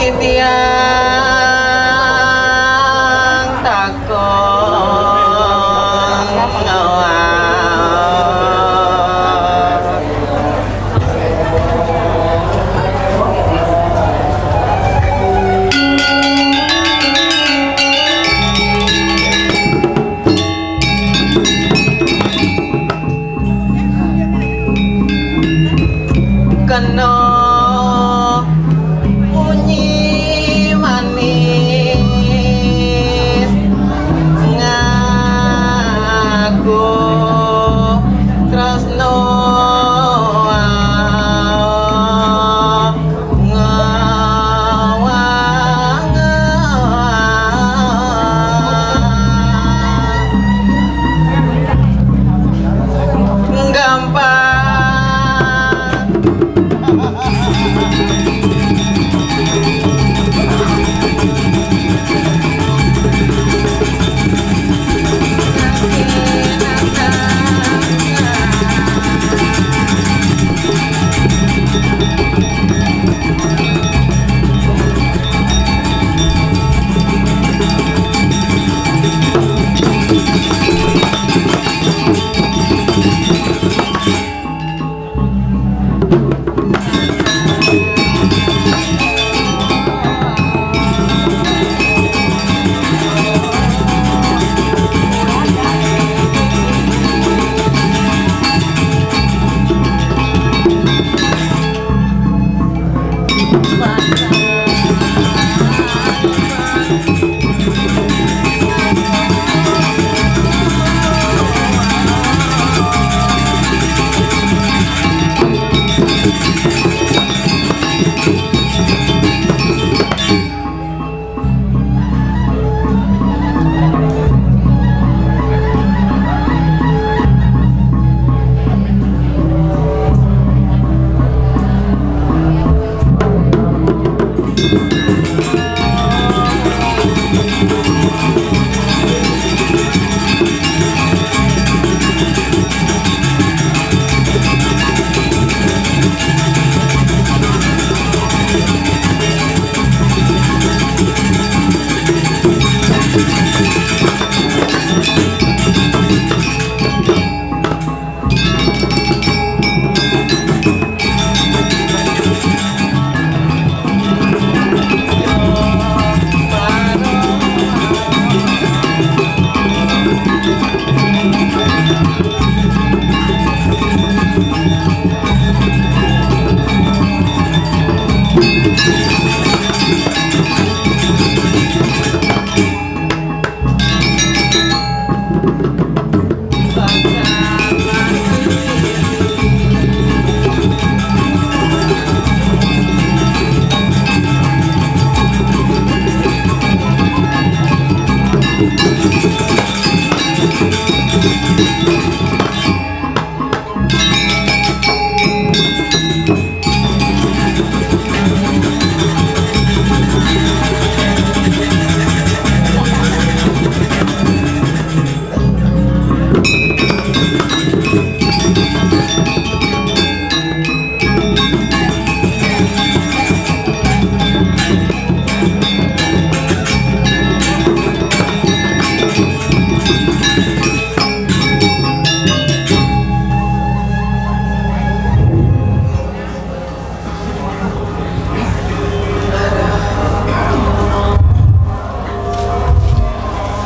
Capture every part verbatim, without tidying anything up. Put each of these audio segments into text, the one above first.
Titiang takon ngawak. Kena munyi manis ngaku tresno ngawang gampang.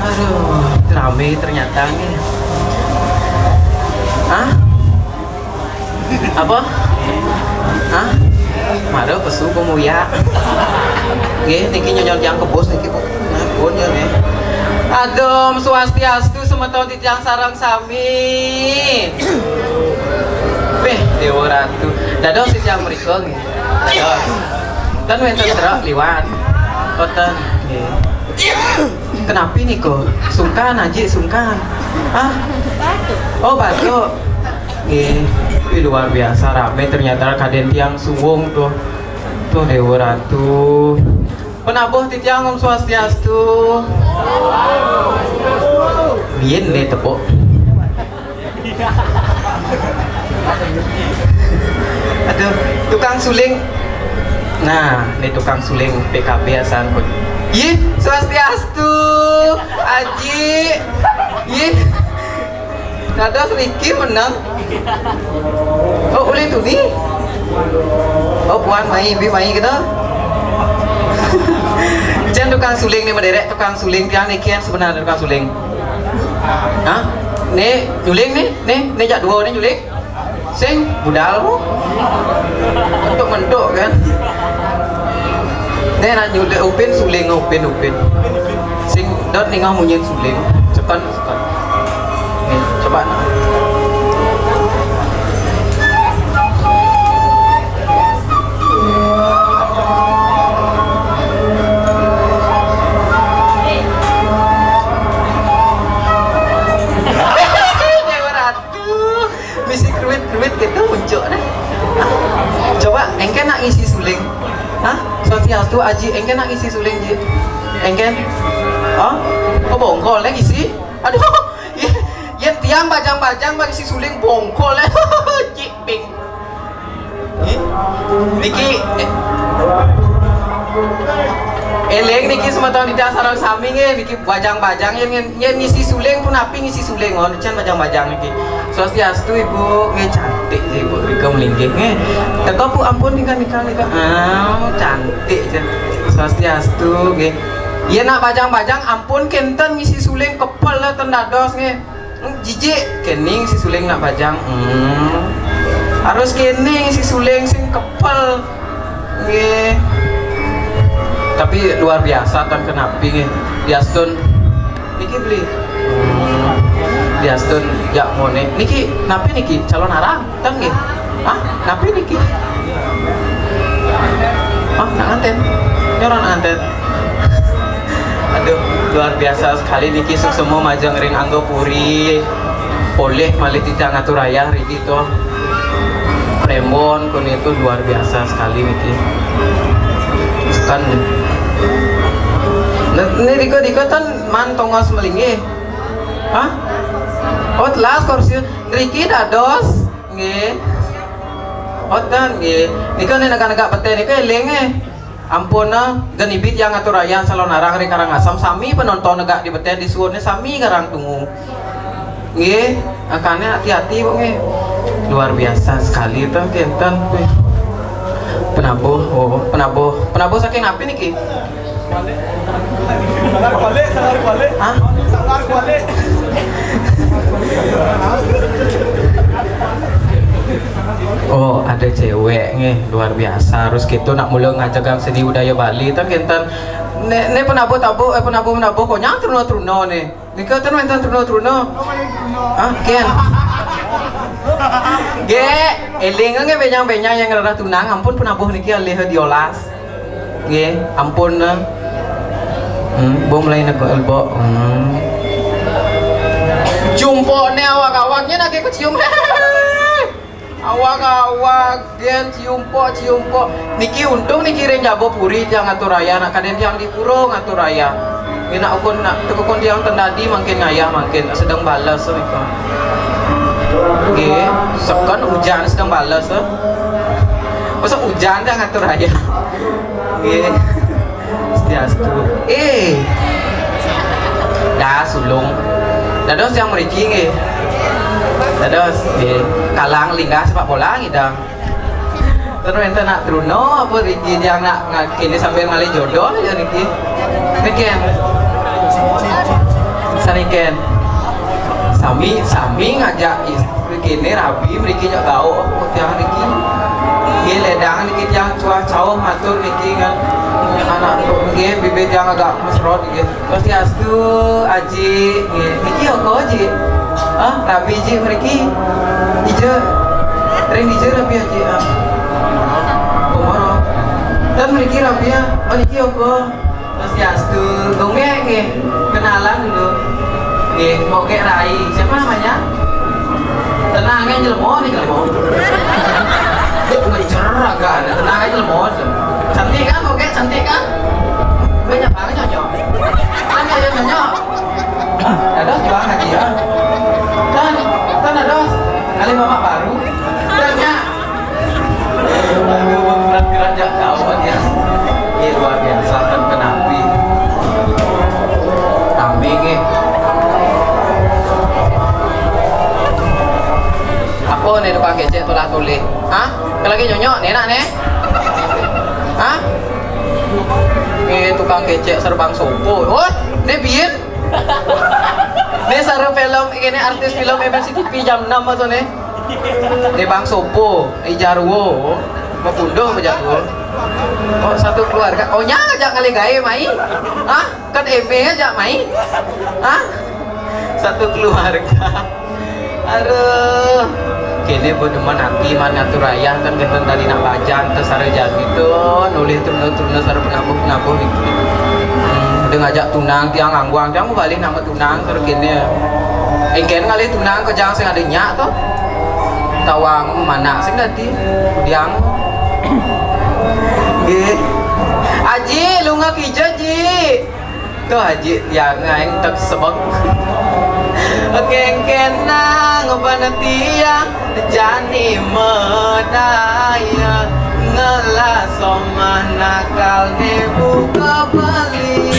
Aduh, rame ternyata nih. Hah? Apa? Hah? Mara pesu pemuya. Nggih, niki nyonya Tiang Kebus niki, Bu. Nah, pun ya nggih. Agem Swastiastu semeton titiang sareng sami. Wih, Dewa Ratu. Dados titiang mrika nggih. Dados. Ten wenten truk liwat. Boten. Nggih. Kenapi nika? Sungkan, Aji, sungkan. Hah? Oh, batuk. Nggih. Wih, luar biasa rame ternyata kaden tiang suwung tuh. Tuh, Dewa Ratu. Penabuh titiang, Om Swastiastu. Biyen le tepuk. Aduh, tukang suling. Nah, ni tukang suling P K B asan pun. Yih, swastiastu, Aji. Yih, dados niki meneng. Oh, ulih tuni. Oh, puan mai, bi mai kita. Jan tukang suling ni, mederek tukang suling tiang niki sebenarnya tukang suling. Hah? Ni, nyuling ni, ni, ni jak dua ni nyuling. Sing budal mu. Mentuk-mentuk kan. Nih nak nyulik upin suling, upin, upin. Sing dot ningah munyin suling. Cepat, cepat. Nih, coba nak. Dewa Ratu. Misi kruit-kruit gitu muncul deh. Coba, engken nak ngisi suling. Hah? Swastiastu, Aji, engken nak ngisi suling, Ji? Engken? Hah? Kok bongkol deh ngisi? Aduh, ya, ya tiang bajang-bajang bagi si suling bongkol deh. Ciping. Niki, eh, eling niki semeton di dasar sami nggih, niki bajang-bajang yen, yen, yen ngisi suling pun api ngisi suling, oh, can bajang-bajang niki. Swastiastu, Ibu, nggih cantik sih, Ibu, rika melinggih nggih. Teka, Bu, ampun nika, nika, nika. Ah, cantik je. Swastiastu nggih. Yen nak bajang-bajang ampun kenten ngisi suling kepel lah ten dados nggih. Jijik kening si suling nak bajang. Hmm. Harus kening si suling sing kepel. Nggih. Tapi luar biasa kan kenapi nggih. Diastun niki beli. Hmm. Diastun jak mone. Niki napi niki calon arang? Tang nggih. Hah? Napi niki? Oh, nak nganten. Nyoron nganten. Aduh, luar biasa sekali niki suksema majeng ring angga puri. Polih malih titiang atur ayah riki to. Prembon kone itu luar biasa sekali niki. Kan. Nah, ini diko-diko tan man tongos melinggih. Hah? Oh, telas kursi. Nriki dados. Nggih. Wonten nggih. Nika nek negak-negak beten nika eling nggih. Ampun, nah, gen ibit yang atur ayah salon arang ring Karangasem sami penonton negak di beten di suwun sami karang tungu. Nggih, makane hati-hati, Bu, nggih. Luar biasa sekali to kenten. Wih. Penabuh, oh, penabuh. Penabuh saking napi niki? Salar balik, salar balik. Hah? Salar balik. Oh, ada cewek nggih, luar biasa. Harus gitu nak mula ngajegang seni budaya Bali, ten kenten. Ne, ne penabuh tabuh, eh, penabuh menabuh konyang truna-truna ne. Nika ten wenten truna-truna. Ah, ken. Nggih, eling nggih benyang-benyang yang ngerereh tunang, ampun penabuh niki alih diolas. Nggih, ampun, nah. Hmm, bung lain aku elbok. Hmm. Jumpone awak-awaknya nake kecium. Awak-awak, gen ciumpok, ciumpok. Niki untung niki ring jaba puri tiang ngatur ayah, nak kaden tiang di pura ngatur ayah. Nggih nak ukun nak tekukun tiang tendadi mangkin ngayah mangkin sedang bales nika. Nggih, seken ujan sedang bales. Masa ujan dah ngatur ayah. Nggih. Swastiastu. Eh. Dah sulung. Dados yang mriki nggih. Dados nggih. Kalang linggah sepak bola ngidang. Terus enten nak Truno apa riki yang nak ngakini sambil ngalih jodoh ya niki. Niki. Saniken. Sami sami ngajak is-, kene rabi mriki nyok gauk apa tiang niki. Nggih ledang niki tiang cuah cauh matur niki ngan anak nggih bibit tiang agak mesrot nggih. Swastiastu, Aji. Nggih, niki oko, Ji? Hah, rabi Ji mriki. Ija. Ring dija rabi Aji. Ah. Pomoro. Dan mriki rabi ya. Oh, niki oko. Swastiastu. Dongeng nggih. Kenalan dulu. Nggih, mau kek Rai. Siapa namanya? Tenang ya, jelmo nih, jelmo. Ngejer agak, tenang aja, jelmo. Cantik kan, oke, cantik kan? Banyak banget nyonyok. Kan ada nyonyok. Ada jual ngaji ya. Kan, kan ada. Kali mamak baru. Banyak. Aduh, berat-berat jak tahu dia. Bang kecek sareng Bang Sopo. Oh, né bieu. Né sareng film, ini artis film M N C T V jam enam atau né. Né Bang Sopo, I Jarwo. Mau punduh sama Jarwo. Oh, satu keluarga. Oh, nya aja ngalih gaé, Mai. Hah? Kan émé aja, Mai. Hah? Satu keluarga. Aduh. Kéné bedemen ati man ngatur ayah kan, kénten tadi nak bajang téh sareng jani tuh, nulih truna-truna sareng penabuh-penabuh niki. Hmm, udah ngajak tunang tiang angguang, tiang mau balik nama tunang terus kéné. Engkén ngalih tunang ké jang sing ada nyak tuh. Tawang mana sing dadi tiang. Nggih. Aji, lunga kija, Ji. Tuh Haji tiang aing tek sebek. Kéngkén nang ban tiang jani medaya, ngelah somah nakal né buka beli.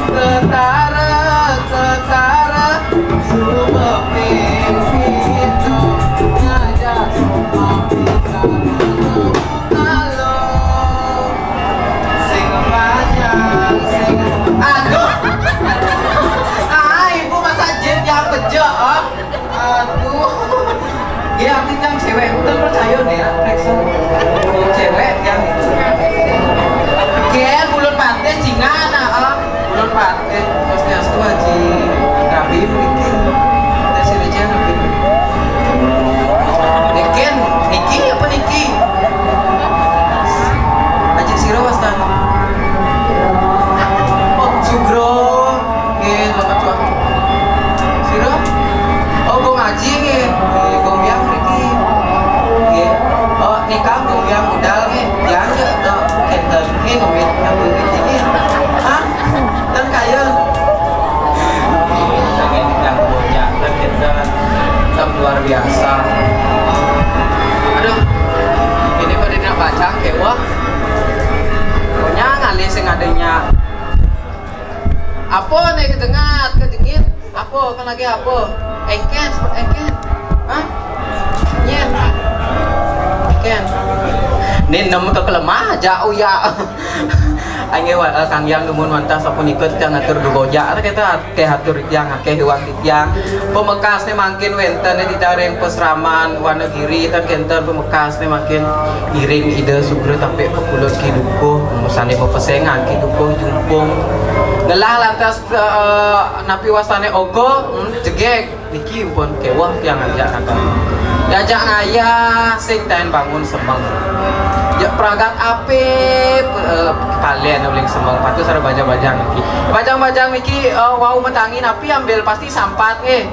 Ketara, ketara, sumeping pito, ngajak somah bisa. Halo. Sing panjang, sing, aduh. Ah, ibu masa jin yang bejo, oh. Aduh. Ya, aku yang cewek, udah percaya deh, Rexon. Cewek yang itu. Ken, bulan paté, Cina, nah, oh. Bulan paté, pasti astu Haji Nabi mriki. Tes ini aja Nabi. Nikin, niki apa niki? Aji sira wastan. Oh, Sugro. Nggih, Bapak Cuak. Sira? Oh, Gong Aji nggih. Nggih, Gong Biang mriki. Nggih. Oh, nikah Gong Biang budal nggih. Yang ya to kenten nggih ngomit apa niki nggih. Hah? Dan kaya. Pengen yang punya, dan kita tetap luar biasa. Aduh, ini pada nak baca kewah. Pokoknya ngalih sing adanya. Apa nih kedengat, kedengit? Apa kan lagi apa? Engken, sepet engken. Hah? Nyen. Engken. Ini nem ke kelemah aja uya. Angge wa, eh, Kang Yang dumun wantah sapunika titiang atur gegojak. Kita teh atur titiang akeh iwang titiang. Pamekasne mangkin wenten di daring pasraman Wanagiri, tan kenten pamekasne mangkin ngiring Ida Sugro tampik pakulun Ki Dukuh, musane pepesengan Ki Dukuh jumpung. Ngelah lantas, eh, napi wastane ogo, hmm, jegeg. Niki pun keweh tiang ngajak kata. Diajak ngayah sing taen bangun semeng. Ya pragat apik, eh, kalen uling semeng. Patuh sareng bajang-bajang niki. Bajang-bajang niki, eh, wau matangi napi ambil pasti sampat nggih.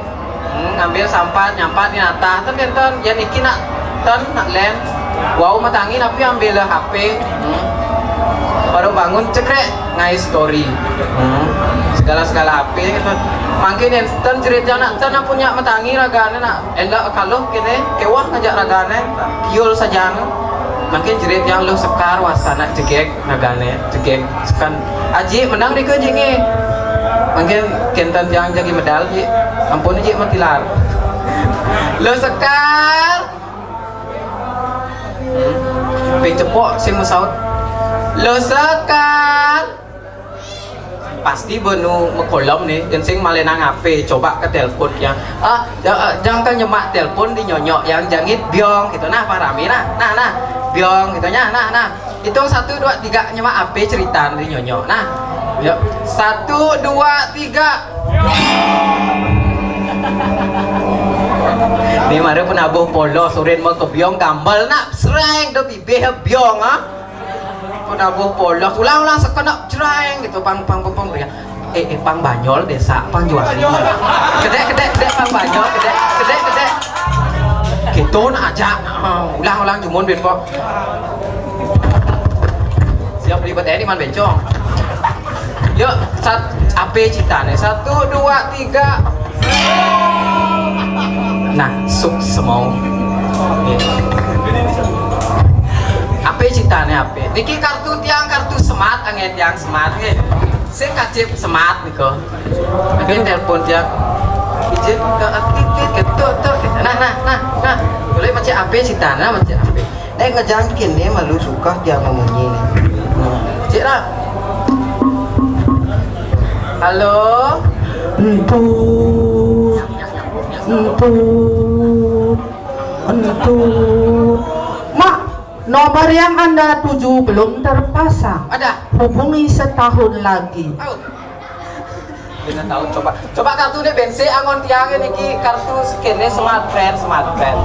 Hmm, ambil sampat, nyampat ni natah. Ten kenten, ya niki nak ten, nak len. Wau matangi napi ambil H P. Hmm. Baru bangun cekrek ngai story. Hmm. Segala-segala H P gitu. Mangkin enten jerit anak ten punya matangi ragane nak. Ela kaluh kene kewah ngajak ragane. Kiul saja anu. Mangkin jerit yang lu sekar wasana jegeg ragane jegeg sekan. Aji menang di ke jingi. Mangkin kenten yang jagi medal ji. Ampun ji matilar. Lu sekar. Hmm. Ping cepok sing masaut. Lo sekar. Pasti benu mekolom nih, yang sing malenang H P, coba ke telepon yang, ah, ja- eh, jangan kan nyemak telepon di nyonyok yang jangit biong gitu, nah, parami nah, nah, nah, biong gitu nya, nah, nah, hitung satu dua tiga nyemak H P cerita di nyonyok, nah, yuk, satu dua tiga. Ini mari penabuh polos, urin mau ke biong gambel nak, sereng do bibih biong ah. Penabuh polos, ulang-ulang sekenek, jreng gitu, pang pang pang pang ya. Eh, eh, pang Banyol desa, pang Juari. Kedek, kedek, kedek, pang Banyol, kedek, kedek, kedek. Gitu nak aja. Nah, ulang-ulang jumun bed kok. Siap ribet ini man bencong. Yuk, sat, ape citane? Satu, dua, tiga. Nah, suk semau. Nggih. Ape citane ape? Niki kartu tiang, kartu smart, anggen tiang smart nggih. Sing kacip smart nika. Anggen telepon tiang. Izin ke aktif ke tuk tuk. Nah, nah, nah, nah. Boleh macam ape citane, macam ape. Nek ngejangkin nih malu suka tiang memunyi nih. Nah. Cik lah. Halo. Entut. Entut. Entut. Mak, nomor yang Anda tuju belum terpasang. Ada. Hubungi setahun lagi. Au. Lima tahun, coba. Coba kartu ni bensin angon tiang niki, kartu sekene Smartfren, Smartfren.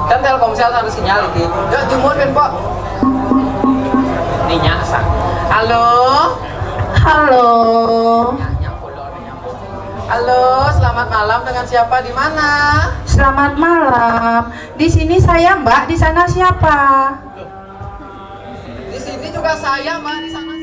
Kan Telkomsel anu sinyal iki. Yo jumur ben, Pok. Ni nyak sang. Halo. Halo. Halo, selamat malam. Dengan siapa, di mana? Selamat malam. Di sini saya, Mbak. Di sana siapa? Di sini juga saya, Mbak. Di sana.